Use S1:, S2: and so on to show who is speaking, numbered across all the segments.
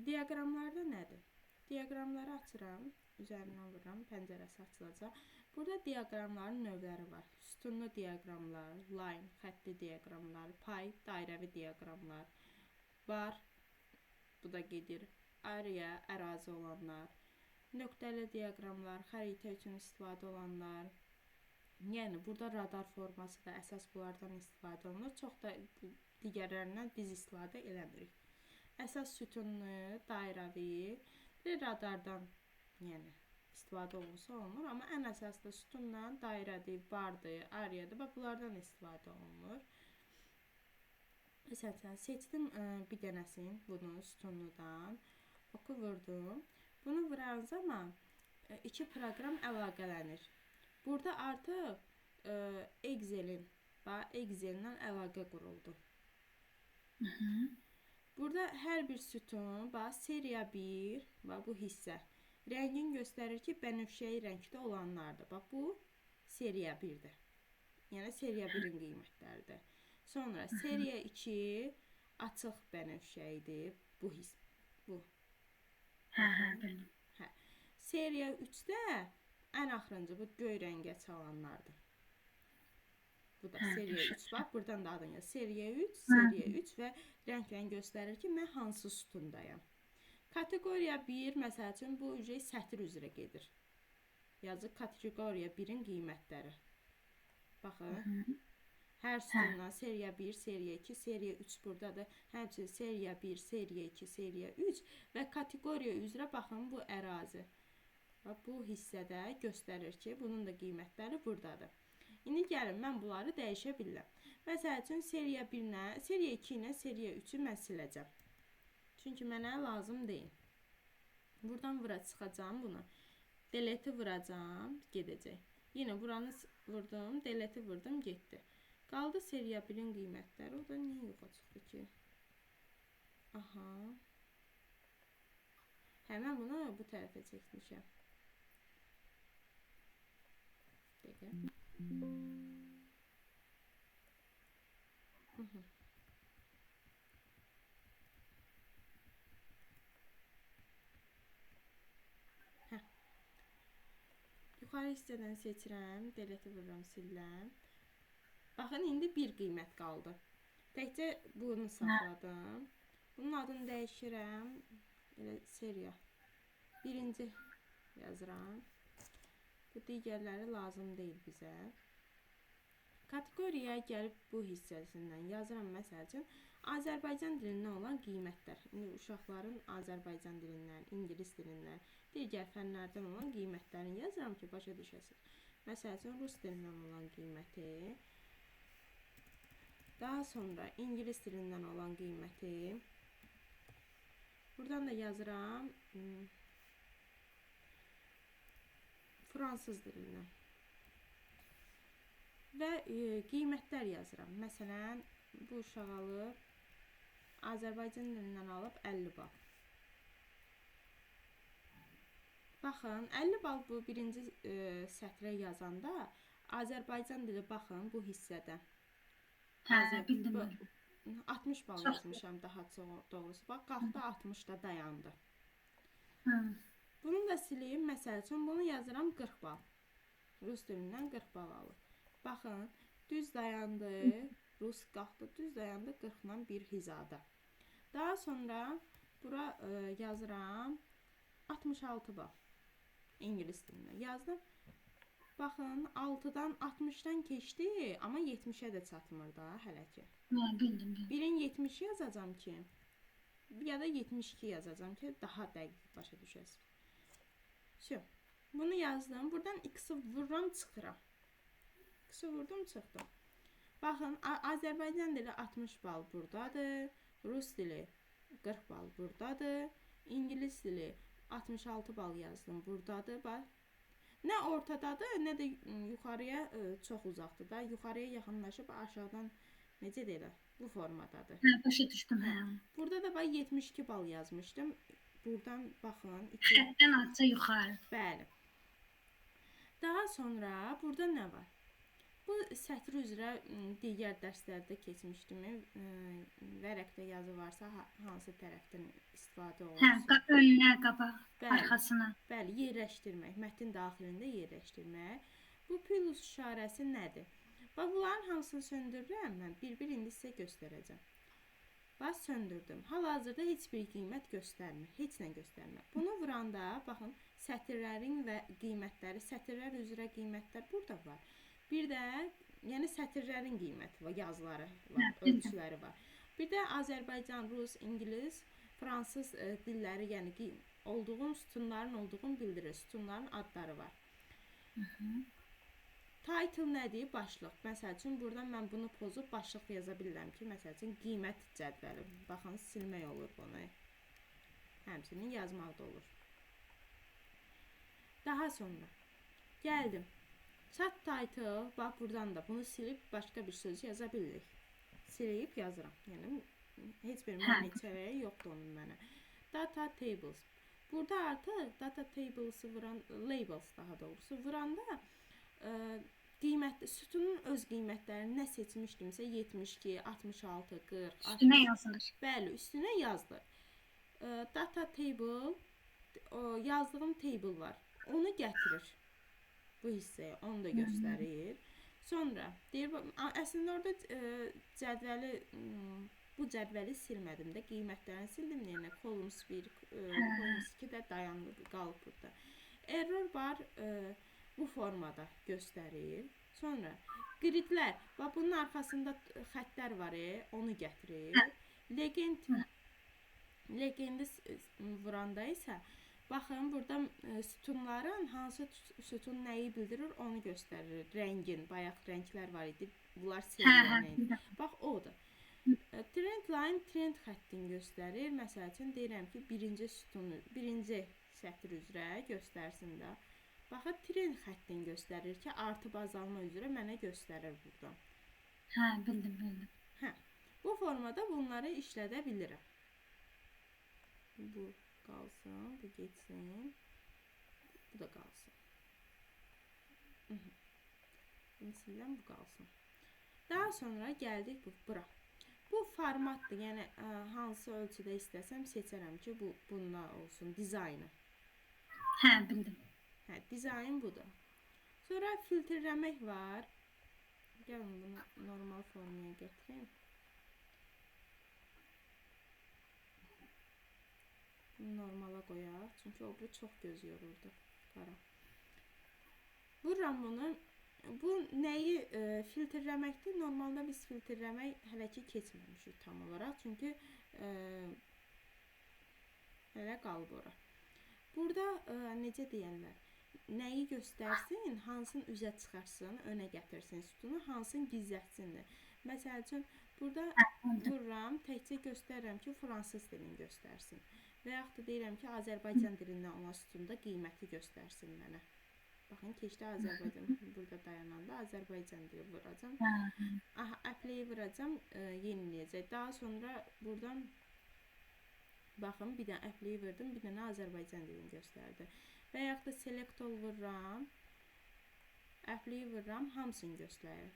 S1: Diaqramlarda nədir? Diaqramları açıram, üzərindən vururam, pəncərəsi açılacaq. Burada diaqramların növləri var. Sütunlu diaqramlar, line, xətti diaqramlar, pay, dairəvi diaqramlar var. Bu da gedir. Area, ərazi olanlar, nöqtəli diaqramlar, xəritə üçün istifadə olanlar. Yəni burada radar forması da əsas bunlardan istifadə olunur. Çox da digərlərindən biz istifadə eləmirik. Əsas sütunlu, dairəvi, bir radardan, yəni istifadə olunsa olunur, amma ən əsaslı sütunla dairədir, bardır, areadır, bax bunlardan istifadə olunur. Məsələn, seçdim bir dənəsini, bunu sütunludan, oku vurdum. Bunu vuran zaman iki proqram əlaqələnir. Burada artıq Excel-in, bax Excel-lə əlaqə quruldu. Burada hər bir sütun, bax seriya 1, bax bu hissə rəngin göstərir ki, bənövşəyi rəngdə olanlardır. Bax bu seriya 1-dir. Yəni seriya 1-in qiymətləridir. Sonra seriya 2 açıq bənövşəyidir. Bu his bu.
S2: Hə, hə, bildim.
S1: Hə. Seriya 3-də ən axırıncı bu göy rəngə çalanlardır. Bu da
S2: Hə,
S1: seriya
S2: başa
S1: 3 bax, buradan da adını yaz. Seriya 3, seriya 3 və rənglə göstərir ki, mən hansı sütundayam. Kateqoriya 1, məsəl üçün, bu ücret sətir üzrə gedir. Yazır kateqoriya 1-in qiymətləri. Baxın. Hər sütundan seriya 1, seriya 2, seriya 3 buradadır. Həmçinin seriya 1, seriya 2, seriya 3 və kateqoriya üzrə baxın bu ərazi. Və bu hissədə göstərir ki, bunun da qiymətləri buradadır. İndi gəlin, mən bunları dəyişə bilirəm. Məsəl üçün, seriya 1 ilə, seriya 2 ilə seriya 3-ü mən siləcəm. Çünki mənə lazım deyil. Buradan vura çıxacağam bunu. Delete-i vuracağam, gedəcək. Yenə buranı vurdum, delete-i vurdum, getdi. Qaldı seriya 1-in qiymətləri. O da niyə yoxa çıxdı ki? Aha. Həmən bunu bu tərəfə çəkmişəm. Dəqiqə. Hə. Yuxarı hissədən seçirəm, delete vururam, silirəm. Baxın, indi bir qiymət qaldı. Təkcə bunu saxladım. Bunun adını dəyişirəm. Elə seriya. Birinci yazıram. Bu digərləri lazım deyil bizə. Kateqoriyaya gəlib bu hissəsindən yazıram məsəl üçün Azərbaycan dilindən olan qiymətlər. İndi uşaqların Azərbaycan dilindən, ingilis dilindən, digər fənlərdən olan qiymətlərini yazıram ki, başa düşəsiniz. Məsəl üçün rus dilindən olan qiyməti, daha sonra ingilis dilindən olan qiyməti. Buradan da yazıram fransız dilindən. Və qiymətlər yazıram. Məsələn, bu uşaq alıb Azərbaycan dilindən alıb 50 bal. Baxın, 50 bal bu birinci sətrə yazanda Azərbaycan dili baxın bu hissədə.
S2: Hə, bildim.
S1: Bu 60 bal
S2: Çox
S1: yazmışam daha çox doğrusu. Bax, qalxdı 60-da dayandı.
S2: Hə.
S1: Bunu da sileyim. Məsəl üçün bunu yazıram 40 bal. Rus dilindən 40 bal alır. Baxın, düz dayandı. Rus qalxdı, düz dayandı 40-la bir hizada. Daha sonra bura yazıram 66 bal. İngilis dilindən yazdım. Baxın, 6-dan 60-dan keçdi, amma 70-ə də çatmır da hələ ki.
S2: Hə, bildim, bildim.
S1: Birin 70 yazacağam ki, ya da 72 yazacağam ki, daha dəqiq başa düşəsiniz. Vəsə. Bunu yazdım. Buradan x-i vururam, çıxıram. X-i vurdum, çıxdım. Baxın, Azərbaycan dili 60 bal buradadır. Rus dili 40 bal buradadır. İngilis dili 66 bal yazdım buradadır. Bax. Nə ortadadır, nə də yuxarıya çox uzaqdır da. Yuxarıya yaxınlaşıb aşağıdan necə deyirlər, bu formadadır.
S2: Hə, başa düşdüm, hə.
S1: Burada da bax 72 bal yazmışdım. Buradan baxın, 2
S2: Xəttdən azca yuxarı.
S1: Bəli. Daha sonra burada nə var? Bu sətr üzrə digər dərslərdə keçmişdim. Vərəqdə yazı varsa hansı tərəfdən istifadə
S2: Hə,
S1: olunsun.
S2: Önünə, qabağa,
S1: Bəli.
S2: arxasına.
S1: Bəli, yerləşdirmək, mətn daxilində yerləşdirmək. Bu plus işarəsi nədir? Bax, bunların hamısını söndürürəm mən. Bir-bir indi sizə göstərəcəm. Bax, söndürdüm. Hal-hazırda heç bir qiymət göstərmir. Heç nə göstərmir. Bunu vuranda, baxın, sətirlərin və qiymətləri, sətirlər üzrə qiymətlər burada var. Bir də, yəni sətirlərin qiyməti var, yazıları var,
S2: Hə, bildim.
S1: ölçüləri var. Bir də Azərbaycan, rus, ingilis, fransız dilləri, yəni olduğum sütunların olduğunu bildirir. Sütunların adları var. Title nədir? Başlıq. Məsəl üçün, buradan mən bunu pozub başlıq yaza bilirəm ki, məsəl üçün, qiymət cədvəli. Baxın, silmək olur bunu. Həmçinin yazmaq da olur. Daha sonra gəldim. Chat title, bax buradan da bunu silib başqa bir söz yaza bilirik. Silib yazıram. Yəni heç bir məneçəliyi yoxdur onun mənə. Data tables. Burada artıq data tables'ı vuran, labels daha doğrusu vuranda qiymət sütunun öz qiymətlərini nə seçmişdimsə 72, 66, 40,
S2: Üstünə
S1: 60.
S2: yazılır.
S1: Bəli, üstünə yazılır. Data table o yazdığım table var. Onu gətirir bu hissəyə, onu da göstərir. Sonra deyir, əslində orada cədvəli bu cədvəli silmədim də, qiymətlərini sildim. Yəni columns 1, columns 2 də dayandı, qalıb burada. Error bar bu formada göstərir. Sonra gridlər, bax bunun arxasında xəttlər var, onu gətirir. Legend legendi vuranda isə baxın burada sütunların hansı sütun nəyi bildirir onu göstərir. Rəngin, bayaq rənglər var idi. Bunlar sevilən idi. Bax odur. Trend line trend xəttini göstərir. Məsəl üçün deyirəm ki, birinci sütunu, birinci sətr üzrə göstərsin də. Baxın trend xəttini göstərir ki, artıb azalma üzrə mənə göstərir buradan.
S2: Hə, bildim, bildim.
S1: Hə. Bu formada bunları işlədə bilirəm. Bu qalsın, bu getsin. Bu da qalsın. Bunu silirəm, bu qalsın. Daha sonra gəldik bu bura. Bu formatdır. Yəni hansı ölçüdə istəsəm seçərəm ki, bu bundan olsun dizaynı.
S2: Hə, bildim.
S1: Hə, dizayn budur. Sonra filtrləmək var. Gəlin bunu normal formaya gətirim. Bunu normala qoyaq. Çünki o biri çox göz yorurdu. Qara. Vururam bunu. Bu nəyi filtrləməkdir? Normalda biz filtrləmək hələ ki keçməmişik tam olaraq. Çünki hələ qalıb ora. Burada necə deyərlər? Nəyi göstərsin, hansını üzə çıxarsın, önə gətirsin sütunu, hansını gizlətsindir. Məsəl üçün, burada vururam, təkcə göstərirəm ki, fransız dilini göstərsin. Və yaxud da deyirəm ki, Azərbaycan dilindən olan sütunda qiyməti göstərsin mənə. Baxın, keçdi Azərbaycan. Burada dayananda Azərbaycan dili vuracam. Aha, apply vuracam, yeniləyəcək. Daha sonra buradan baxın, bir dənə apply vurdum, bir dənə Azərbaycan dilini göstərdi. Və yaxud da select all vururam, apply vururam, hamısını göstərir.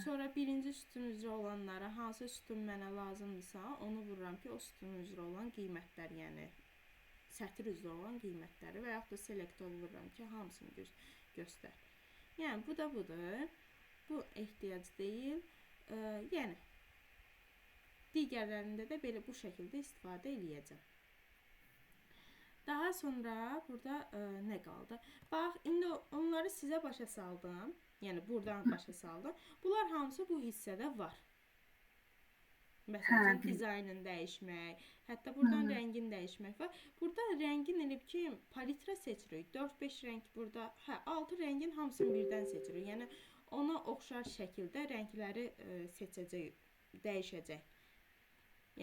S1: Sonra birinci sütun üzrə olanlara hansı sütun mənə lazımdırsa, onu vururam ki, o sütun üzrə olan qiymətlər, yəni sətir üzrə olan qiymətləri və yaxud da select all vururam ki, hamısını göstər. Yəni bu da budur. Bu ehtiyac deyil. Yəni digərlərində də belə bu şəkildə istifadə eləyəcəm. Daha sonra burada nə qaldı? Bax, indi onları sizə başa saldım. Yəni buradan başa saldım. Bunlar hamısı bu hissədə var. Məsəl üçün, dizaynın dəyişmək, hətta buradan rəngin dəyişmək var. Burada rəngin elib ki, palitra seçirik. 4-5 rəng burada, hə, 6 rəngin hamısını birdən seçirik. Yəni ona oxşar şəkildə rəngləri seçəcək, dəyişəcək.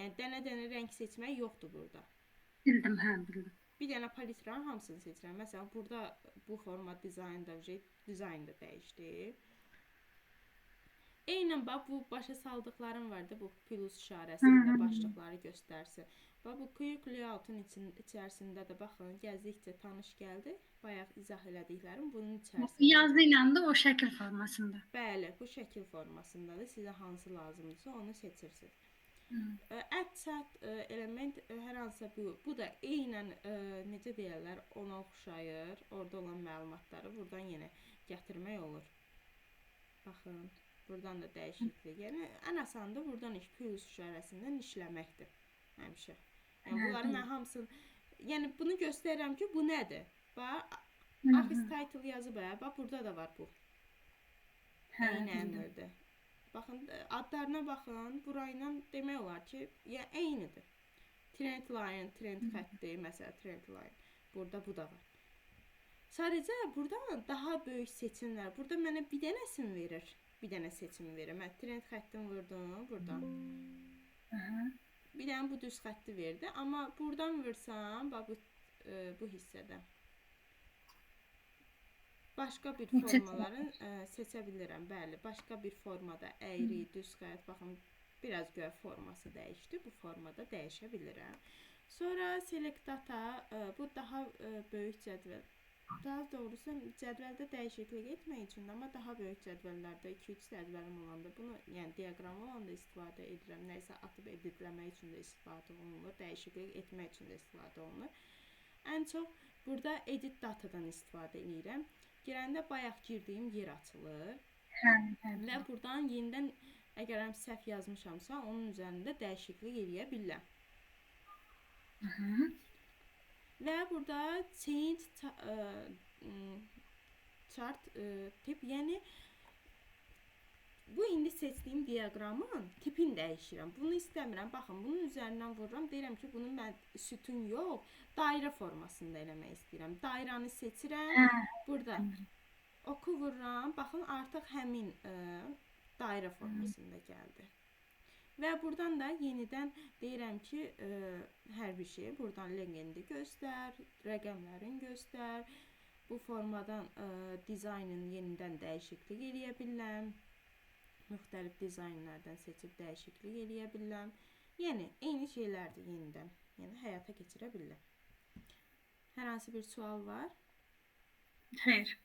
S1: Yəni dənə-dənə rəng seçmək yoxdur burada.
S2: Bildim, hə, bildim.
S1: Bir dənə palitranın hamısını seçirəm. Məsələn, burada bu forma dizaynda, dizayn da dəyişdi. Eynən bax bu başa saldıqlarım vardı, bu plus işarəsində başlıqları göstərsin. Bax bu quick layout-un içərisində də baxın, gəzdikcə tanış gəldi. Bayaq izah elədiklərim bunun içərisində.
S2: Yazı ilə də o şəkil formasında.
S1: Bəli, bu şəkil formasındadır. Sizə hansı lazımdırsa onu seçirsiniz. Add chart element hər hansısa bu da eynən necə deyirlər, ona oxşayır. Orada olan məlumatları buradan yenə gətirmək olur. Baxın, buradan da dəyişiklik. Yəni ən asanı da buradan iş plus işarəsindən işləməkdir həmişə. Yəni bunları mən hamısını, yəni bunu göstərirəm ki, bu nədir? Bax, Office title yazıb, bax burada da var bu. Eyni əmrdir. Baxın, adlarına baxın, burayla demək olar ki, yəni eynidir. Trend line, trend xətti, məsələn, trend line. Burada bu da var. Sadəcə buradan daha böyük seçimlər. Burada mənə bir dənəsini verir. Bir dənə seçim verir. Mən trend xəttini vurdum buradan. Bir dənə bu düz xətti verdi. Amma buradan vursam, bax bu hissədə başqa bir formaların seçə bilirəm. Bəli, başqa bir formada əyri, düz xətt, baxın, biraz görə forması dəyişdi. Bu formada dəyişə bilirəm. Sonra select data, bu daha böyük cədvəl. Daha doğrusu cədvəldə dəyişiklik etmək üçün, amma daha böyük cədvəllərdə 2-3 cədvəlim olanda bunu, yəni diaqram olanda istifadə edirəm. Nəyisə atıb editləmək üçün də istifadə olunur, dəyişiklik etmək üçün də istifadə olunur. Ən çox burada edit datadan istifadə edirəm. Girəndə bayaq girdiyim yer açılır. Və buradan yenidən əgər səhv yazmışamsa, onun üzərində dəyişiklik eləyə bilirəm. Və burada change chart tip, yəni bu indi seçdiyim diaqramın tipini dəyişirəm. Bunu istəmirəm. Baxın, bunun üzərindən vururam. Deyirəm ki, bunu mən sütun yox, dairə formasında eləmək istəyirəm. Dairəni seçirəm. Burada oku vururam. Baxın, artıq həmin dairə formasında gəldi. Və buradan da yenidən deyirəm ki, hər bir şeyi buradan legendi göstər, rəqəmlərin göstər. Bu formadan dizaynın yenidən dəyişiklik eləyə bilirəm. Müxtəlif dizaynlardan seçib dəyişiklik eləyə bilirəm. Yəni, eyni şeylərdir yenidən. Yəni, həyata keçirə bilirəm. Hər hansı bir sual var?
S2: Xeyr.